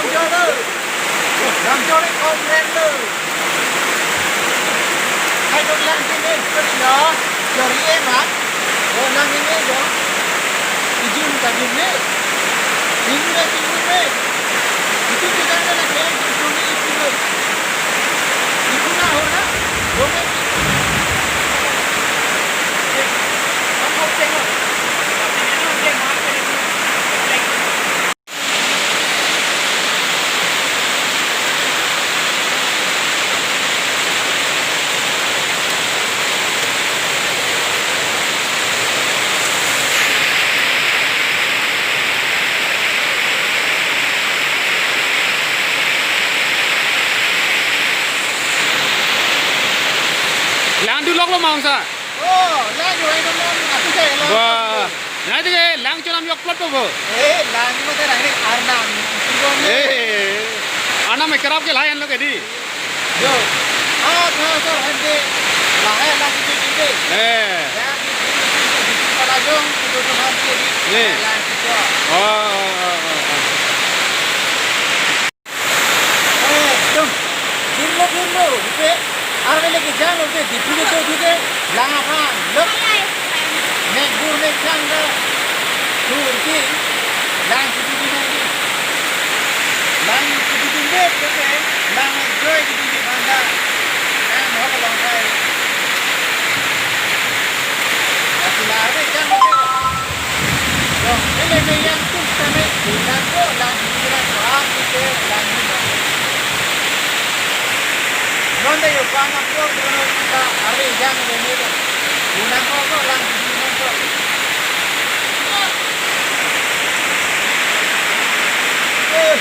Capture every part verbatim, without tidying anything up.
Jolo. Lam jolo kom ren lo. Hai dong lang sini, kali lo. Jori emak. Oh, lang ini lo. Ijun ka jun ni. Tinggi ni, tinggi ni. Itu kita ada lagi, itu ni, itu ni. Itu na ho na. Dong ni. Ang kau tengok. Tapi dia tu dia makan itu. Lang dulok lo ma ong sir? Oh, lang jo hai dong lang, aku saya lang. Wah. Nai dike lang chonam yok plot po. Eh, lang mate rang ni arnam. Sibong. Eh, arnam ekerap ke layan lo ke di. Jo. Ah, tha so hande. Lahai lang ke di. Eh. Ya, di, di, di, di, di, pala jong, di, di, di, di, di, Eh. Lang ke di. Oh, oh, oh, oh, oh. Eh, dong. Birlo, birlo. Ipe. Arve le kejang lo ke. Diphu le to thu ke. Lang aphan. Lok. Nek bur nek chang ke. Thur ke. Lang si di di nai di. Lang si di di le ke. Lang enjoy di di di banda. Kan ho ke long kai. Lasi la arve jang lo ke. Dong, ele ke yang tus kami, bilang ko, lang bilang ko, ah, kita, lang bilang. Nonde yo, ko anak ko, dulu kita, hari yang ini, bilang ko, ko, lang bilang ko. Eh,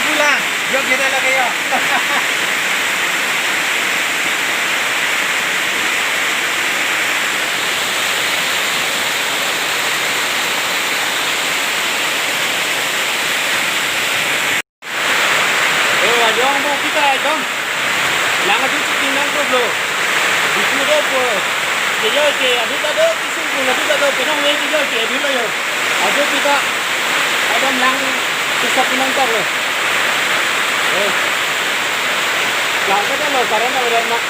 pulang, yo kita lagi yo. Oh, ajong bo kita ajong. Lang adu chitin nang ko blo. Diphu do po. Kejoi ke, adu ta do, kisung pun adu ta do, penang we kejoi ke, adu lo yo. Adu kita, adam lang, kisap nang tok lo. Eh. Lang kita lo, karena orang nak